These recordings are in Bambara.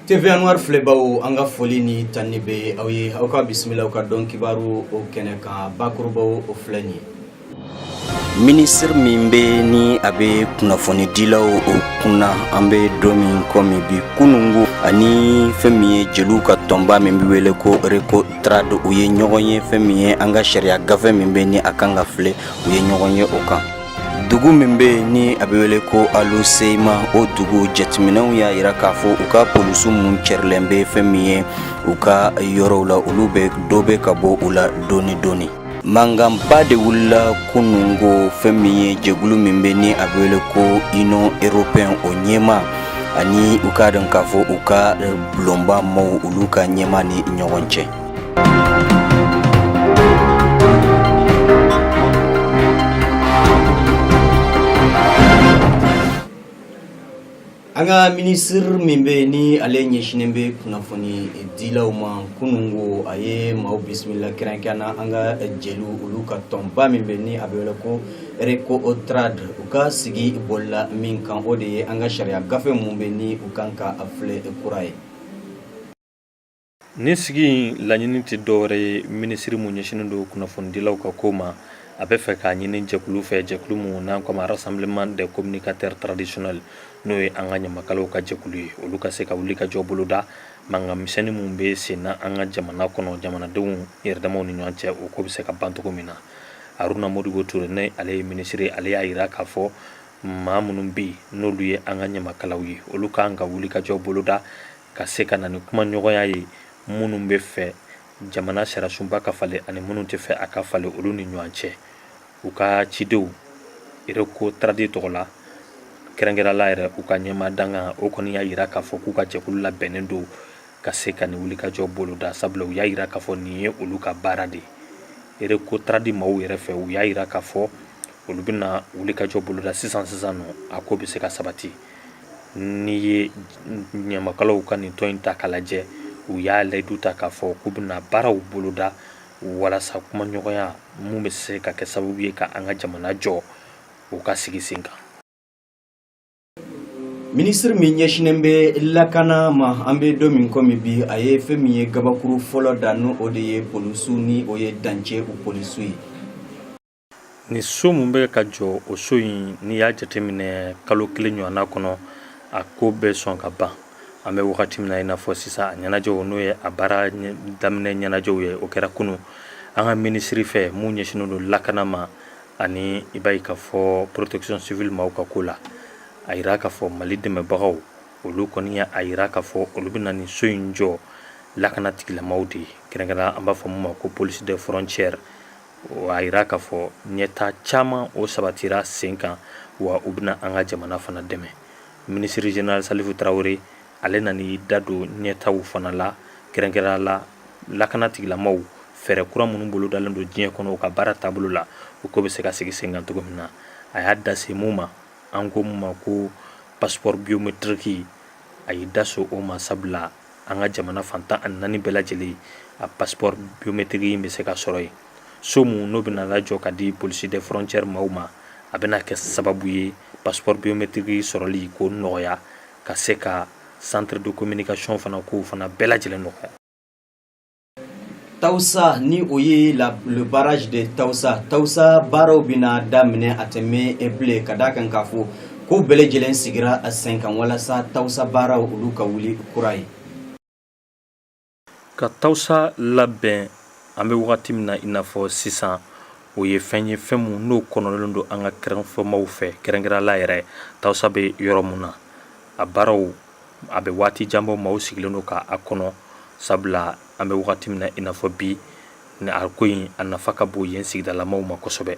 TV Anwar filɛbaw, an ka foli ni tanni bɛ aw ye. Aw ka bisimila aw ka dɔn kibaru o kɛnɛ kan. Bakurubaw o filɛ nin ye. Minisiri min bɛ ni a bɛ kunnafonidilaw o kunna, an bɛ don min komi bi, kunungo ani fɛn min ye jeliw ka tɔnba min bɛ wele ko RECOTRAD, u ye ɲɔgɔn ye. Fɛn min ye an ka sariya gafe min bɛ ni a kan ka filɛ, u ye ɲɔgɔn ye o kan. Dugu min bɛ ni a bɛ wele ko Aluseyima, o dugu jateminɛw y'a jira k'a fɔ u ka polisiw minnu cɛrilen bɛ fɛn min ye u ka yɔrɔw la, olu bɛ dɔ bɛ ka bɔ u la dɔɔni dɔɔni. Mankanba de wulila kunungo, fɛn min ye jɛkulu min bɛ ni a bɛ wele ko Union européenne o ɲɛmaa ani u k'a dɔn k'a fɔ u ka bulonba maaw, olu ka ɲɛmaa ni ɲɔgɔn cɛ. An ka minisiri min bɛ ni ale ɲɛsinnen bɛ kunnafoni dilaw ma, kunungo a ye maaw bisimila, kɛrɛnkɛrɛn na an ka jeliw, olu ka tɔnba min bɛ ni a bɛ wele ko RECOTRAD. U ka sigi bolila min kan, o de ye an ka sariya gafe min bɛ ni u kan ka filɛ kura ye. Nin sigi in laɲini tɛ dɔwɛrɛ ye. Minisiri mun ɲɛsinnen don kunnafonidilaw ka ko ma, a bɛ fɛ k'a ɲini jɛkulu fɛ, jɛkulu mun n'an ko ma Rassemblement des communicateurs traditionnels, n'o ye an ka ɲamakalaw ka jɛkulu ye, olu ka se ka wuli ka jɔ boloda. Mankan misɛnnin mun bɛ sen na an ka jamana kɔnɔ, jamanadenw yɛrɛdamaw ni ɲɔgɔn cɛ, o ko bɛ se ka ban cogo min na. Haruna Modibo Ture, ne ale ye minisiri, ale y'a jira k'a fɔ maa minnu bɛ yen n'olu ye an ka ɲamakalaw ye, olu kan ka wuli ka jɔ boloda ka se ka na ni kumaɲɔgɔnya ye, minnu bɛ fɛ jamana sariyasunba ka falen ani minnu tɛ fɛ a ka falen, olu ni ɲɔgɔn cɛ. U ka cidenw RECOTRAD tɔgɔ la, kɛrɛnkɛrɛn la yɛrɛ u ka ɲɛmaa dankan, o kɔni y'a jira k'a fɔ k'u ka jɛkulu labɛnnen don ka se ka nin wulikajɔ boloda, sabula u y'a jira k'a fɔ nin ye olu ka baara de ye. RECOTRAD maaw yɛrɛ fɛ, u y'a jira k'a fɔ olu bɛna wulikajɔ boloda sisan sisan nɔ, a ko bɛ se ka sabati. N'i ye ɲamakalaw ka nin tɔn in ta k'a lajɛ, u y'a layidu ta k'a fɔ k'u bɛna baaraw boloda walasa kumaɲɔgɔnya mun bɛ se ka kɛ sababu ye ka an ka jamana jɔ, u ka sigi sen kan. Minisiri min ɲɛsinnen bɛ lakana ma, an bɛ don min komi bi, a ye fɛn min ye gabakuru fɔlɔ da, n'o o de ye polisiw ni o ye dancɛ u polisiw ye. Ni so mun bɛ ka jɔ, o so in, n'i y'a jateminɛ, kalo kelen ɲɔgɔnna kɔnɔ, a ko bɛ sɔn ka ban. An bɛ wagati min na i n'a fɔ sisan, a ɲɛnajɛw, n'o ye a baara daminɛ ɲɛnajɛw ye, o kɛra kunun an ka minisiri fɛ mun ɲɛsinnen don lakana ma ani i b'a ye k'a fɔ protection civile maaw ka ko la. A yira k'a fɔ Mali dɛmɛbagaw, olu kɔni y'a yira k'a fɔ olu bɛna nin so in jɔ lakana tigilamaw de ye, kɛrɛnkɛrɛn an b'a fɔ mun ma ko police des frontières. O a yira k'a fɔ ɲɛta caman o sabatira sen kan, wa u bɛna an ka jamana fana dɛmɛ. Minisiri général Salifu Tarawele, ale nan'i da don ɲɛtaw fana la, kɛrɛnkɛrɛn la lakana tigilamaw, fɛɛrɛ kura minnu bolodalen don diɲɛ kɔnɔ u ka baara taabolo la, u ko bɛ se ka sigi sen kan cogo min na. A y'a da se mun ma, an ko mun ma ko passeport biométrique, a y'i da so o ma, sabula an ka jamana fan 14 bɛɛ lajɛlen, a passeport biométrique in bɛ se ka sɔrɔ yen. So mun n'o bɛna lajɔ ka di police des frontières maaw ma, a bɛna kɛ sababu ye passeport biométrique sɔrɔli k'o nɔgɔya, ka se ka centre de communication fana k'o fana bɛɛ lajɛlen nɔgɔya. Tawusa, ni o ye le barrage de Tawusa, Tawusa baaraw bɛna daminɛ, a tɛ mɛn bilen, ka d'a kan k'a fɔ ko bɛɛ lajɛlen sigira a sen kan walasa Tawusa baaraw olu ka wuli kura ye. Ka Tawusa labɛn, an bɛ wagati min na i n'a fɔ sisan, o ye fɛn ye, fɛn mun n'o kɔnɔlen don an ka kɛrɛfɛmaw fɛ, kɛrɛnkɛrɛn la yɛrɛ Tawusa bɛ yɔrɔ mun na. A baaraw a bɛ waati jan bɔ, maaw sigilen don k'a kɔnɔ, sabula an bɛ wagati min na i n'a fɔ bi, ni a ko in a nafa ka bon yen sigidalamaw ma kosɛbɛ.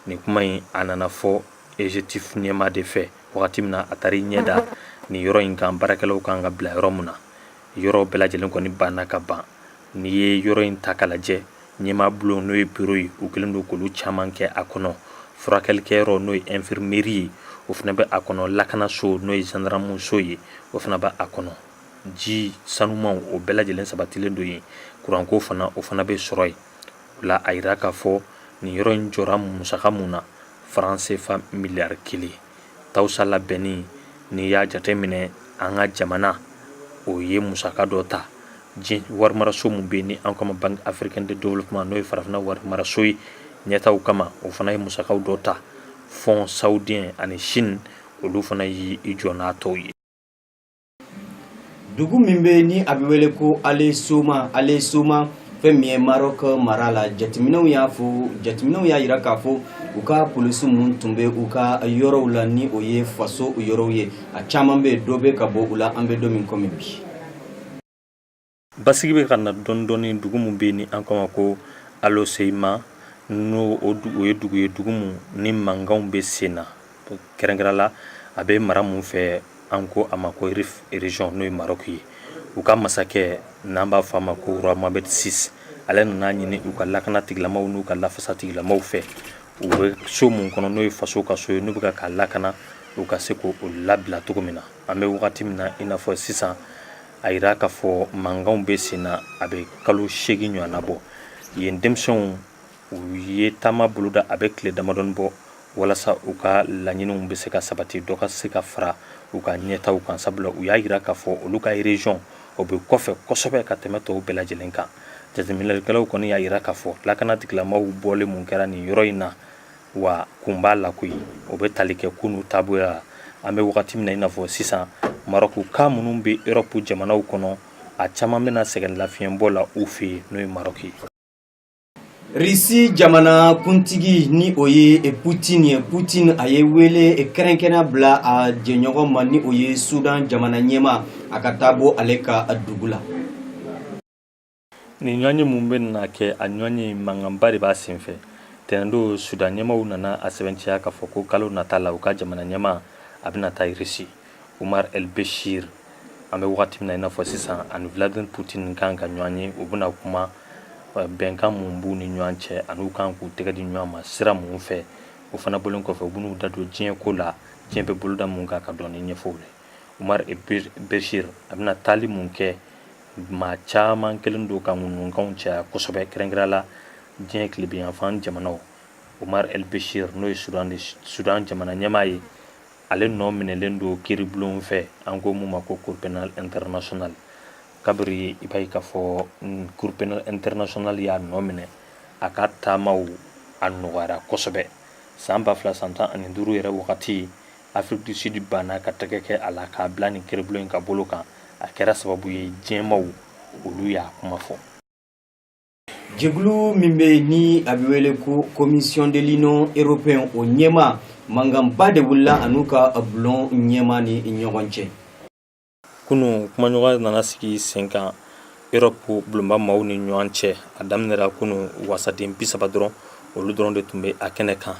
Nin kuma in a nana fɔ EGTIF ɲɛmaa de fɛ wagati min na a taara i ɲɛ da nin yɔrɔ in kan, baarakɛlaw kan ka bila yɔrɔ min na. Yɔrɔ bɛɛ lajɛlen kɔni banna ka ban. N'i ye yɔrɔ in ta k'a lajɛ, ɲɛmaa bulon, n'o ye bureau ye, u kɛlen don k'olu caman kɛ a kɔnɔ. Furakɛlikɛyɔrɔ, n'o ye infirmerie ye, o fana bɛ a kɔnɔ. Lakanaso, n'o ye gendarme so ye, o fana bɛ a kɔnɔ. Ji sanumanw, o bɛɛ lajɛlen sabatilen don yen. Kuranko fana, o fana bɛ sɔrɔ yen. O la, a yira k'a fɔ nin yɔrɔ in jɔra musaka mun na, franc CFA miliyari 1. Tawusa labɛnni, n'i y'a jateminɛ, an ka jamana O ye musaka dɔ ta diɲɛ warimaraso min bɛ yen ni an k'a ma Banque africaine de développement, n'o ye farafinna warimaraso ye ɲɛtaw kama, o fana ye musakaw dɔ ta. Fonds saoudien ani Chine, olu fana y'i jɔ n'a tɔw ye. Dugu min bɛ ni a bɛ wele ko Al Hoceïma, Al Hoceïma, fɛn min ye Maroc mara la, jateminɛw y'a jira k'a fɔ u ka polisi minnu tun bɛ u ka yɔrɔw la, ni o ye faso yɔrɔw ye, a caman bɛ dɔ bɛ ka bɔ u la an bɛ don min komi bi. Basigi bɛ ka na dɔɔni dɔɔni dugu min bɛ yen ni an k'a ma ko Al Hoceïma, n'o o ye dugu ye, dugu min ni mankanw bɛ sen na. Kɛrɛnkɛrɛn la, a bɛ mara mun fɛ, an ko a ma ko Rif région, n'o ye Maroc ye. U ka masakɛ, n'an b'a fɔ a ma ko roi Mohamed VI, ale nana ɲini u ka lakana tigilamaw n'u ka lafasa tigilamaw fɛ, u bɛ so mun kɔnɔ, n'o ye faso ka so ye, n'u bɛ k'a lakana, u ka se k'o labila cogo min na. An bɛ wagati min na i n'a fɔ sisan, a yira k'a fɔ mankanw bɛ sen na, a bɛ kalo 8 ɲɔgɔnna bɔ. Yen denmisɛnw, u ye taama boloda, a bɛ tile damadɔni bɔ, walasa u ka laɲiniw bɛ se ka sabati, dɔ ka se ka fara u ka ɲɛtaw kan, sabula u y'a yira k'a fɔ olu ka région, o bɛ kɔfɛ kosɛbɛ ka tɛmɛ tɔw bɛɛ lajɛlen kan. Jateminɛlikɛlaw kɔni y'a yira k'a fɔ lakana tigilamaw bɔlen mun kɛra nin yɔrɔ in na, wa kun b'a la koyi, o bɛ tali kɛ ko n'u taabolo la. An bɛ wagati min na i n'a fɔ sisan, Marɔkuka minnu bɛ Europe jamanaw kɔnɔ, a caman bɛna sɛgɛn lafiɲɛbɔ la u fɛ yen, n'o ye Maroc ye. Risi jamana kuntigi, ni o ye Putin ye, Putin a ye wele kɛrɛnkɛrɛn bila a jɛɲɔgɔn ma, ni o ye Sudan jamana ɲɛma, a ka taa bɔ ale ka dugu la. Nin ɲɔgɔn ye mun bɛ na kɛ, a ɲɔgɔn ye mankanba de b'a senfɛ. Tɛnɛndon, Sudan ɲɛmaw nana a sɛbɛntiya k'a fɔ ko kalo nata la, u ka jamana ɲɛma, a bɛna taa Risi, Umar El Bashir. An bɛ wagati min na i n'a fɔ sisan, ani Vladimir Putin kan ka ɲɔgɔn ye. U bɛna kuma bɛnkan mun b'u ni ɲɔgɔn cɛ, ani u kan k'u tɛgɛ di ɲɔgɔn ma sira mun fɛ. O fana bɔlen kɔfɛ, u bɛn'u da don diɲɛ ko la, diɲɛ bɛ boloda mun kan, ka dɔɔni ɲɛfɔ u ye. Umar El Bashir, a bɛna taali mun kɛ, maa caman kɛlen don ka ŋunuŋunukanw caya kosɛbɛ, kɛrɛnkɛrɛn la diɲɛ tilebinyanfan jamanaw. Umar El Bashir, n'o ye Sudan jamana ɲɛmaa ye, ale nɔ minɛlen don kiiribulon fɛ, an ko mun ma ko Cour pénale internationale. Kabiri i b'a ye k'a fɔ Cour pénale internationale y'a nɔ minɛ, a ka taamaw a nɔgɔyara kosɛbɛ. San 2015 yɛrɛ wagati, Afrique du Sud banna ka tɛgɛ kɛ a la k'a bila nin kiiribulon in ka bolo kan. A kɛra sababu ye diɲɛmaw, olu y'a kuma fɔ. Jɛkulu min bɛ ni a bɛ wele ko Commission de l'Union européenne, o ɲɛma, mankanba de wulila a n'u ka bulon ɲɛma ni ɲɔgɔn cɛ. Kunun, kumaɲɔgɔn nana sigi sen kan Europe bulonba maaw ni ɲɔgɔn cɛ. A daminɛra kunun, wasaden 30 dɔrɔn, olu dɔrɔn de tun bɛ a kɛnɛ kan.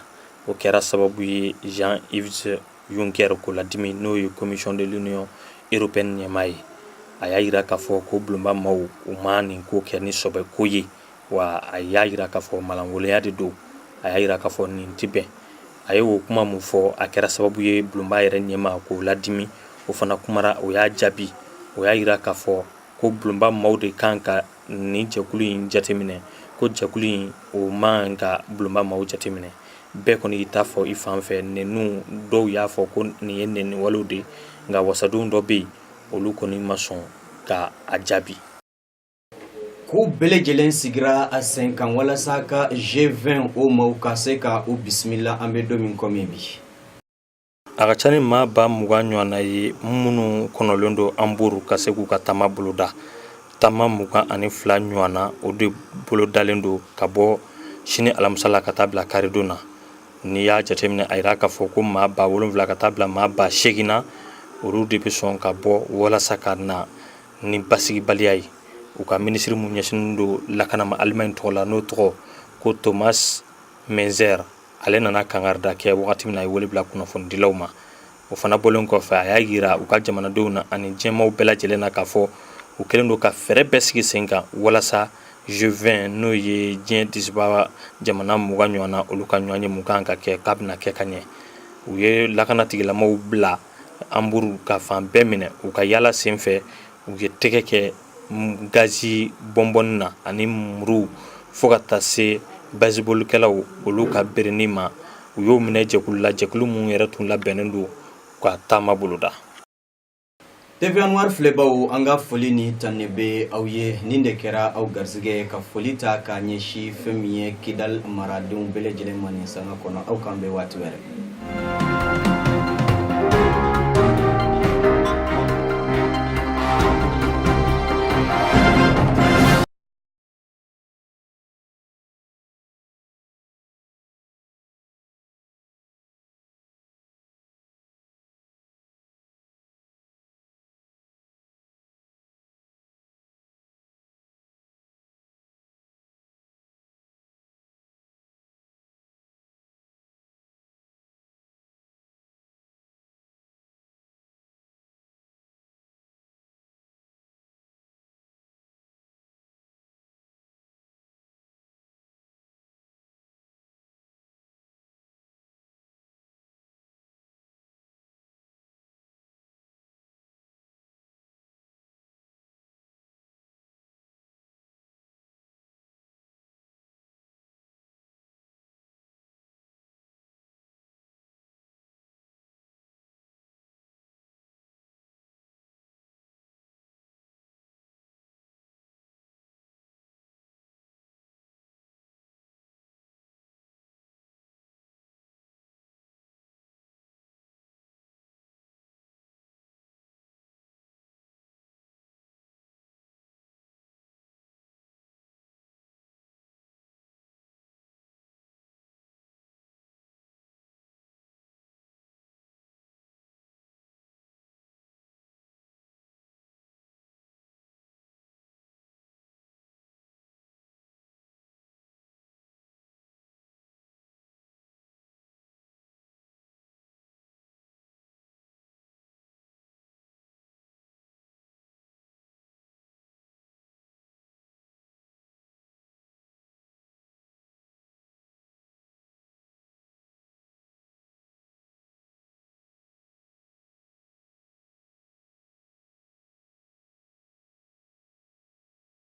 O kɛra sababu ye Jean Yves Juncker ko ladimi, n'o ye Commission de l'Union européenne ɲɛmaa ye. A y'a yira k'a fɔ ko bulonba maaw, u ma nin ko kɛ ni sɔbɛ ko ye, wa a y'a yira k'a fɔ malankolonya de don. A y'a yira k'a fɔ nin tɛ bɛn. A ye o kuma mun fɔ, a kɛra sababu ye bulonba yɛrɛ ɲɛmaa k'o ladimi. O fana kumara, o y'a jaabi, o y'a yira k'a fɔ ko bulonba maaw de kan ka nin jɛkulu in jateminɛ, ko jɛkulu in, o man ka bulonba maaw jateminɛ. Bɛɛ kɔni y'i ta fɔ i fan fɛ. Ninnu dɔw y'a fɔ ko nin ye nɛni walew de ye, nka wasadenw dɔ bɛ yen, olu kɔni ma sɔn ka a jaabi. Ko bɛɛ lajɛlen sigira a sen kan walasa ka G20 o maaw ka se ka u bisimila an bɛ don min komi bi. A ka ca ni maa 20,000 ɲɔgɔnna ye minnu kɔnɔlen don Hambourg ka se k'u ka taama boloda. Taama 22 ɲɔgɔnna, o de bolodalen don ka bɔ sini alamisa la ka taa bila karidon na. N'i y'a jateminɛ, a yira k'a fɔ ko maa 7,000 ka taa bila maa 8,000 na, olu de bɛ sɔn ka bɔ walasa ka na ni basigibaliya ye. U ka minisiri mun ɲɛsinnen don lakana ma Allemagne tɔgɔ la, n'o tɔgɔ ko Thomas Münzer, ale nana kangarida kɛ wagati min na, a ye wele bila kunnafonidilaw ma. O fana bɔlen kɔfɛ, a y'a yira u ka jamanadenw na ani diɲɛmaw bɛɛ lajɛlen na k'a fɔ u kɛlen don ka fɛɛrɛ bɛɛ sigi sen kan walasa G20, n'o ye diɲɛ disiba jamana 20 ɲɔgɔn na, olu ka ɲɔgɔn ye mun kan ka kɛ, k'a bɛna kɛ ka ɲɛ. U ye lakana tigilamaw bila Hambourg ka fan bɛɛ minɛ. U ka yaala sen fɛ, u ye tɛgɛ kɛ gazi bɔnbɔn na ani muru, fo ka taa se bazibolikɛlaw, olu ka berenin ma. U y'o minɛ jɛkulu la, jɛkulu minnu yɛrɛ tun labɛnnen don ka taama boloda. TV Anwar filɛbaw, an ka foli ni tanuni bɛ aw ye. Nin de kɛra aw garisɛgɛ ka foli ta k'a ɲɛsin fɛn min ye Kidal maradenw bɛɛ lajɛlen ma nin sanga kɔnɔ. Aw k'an bɛn waati wɛrɛ.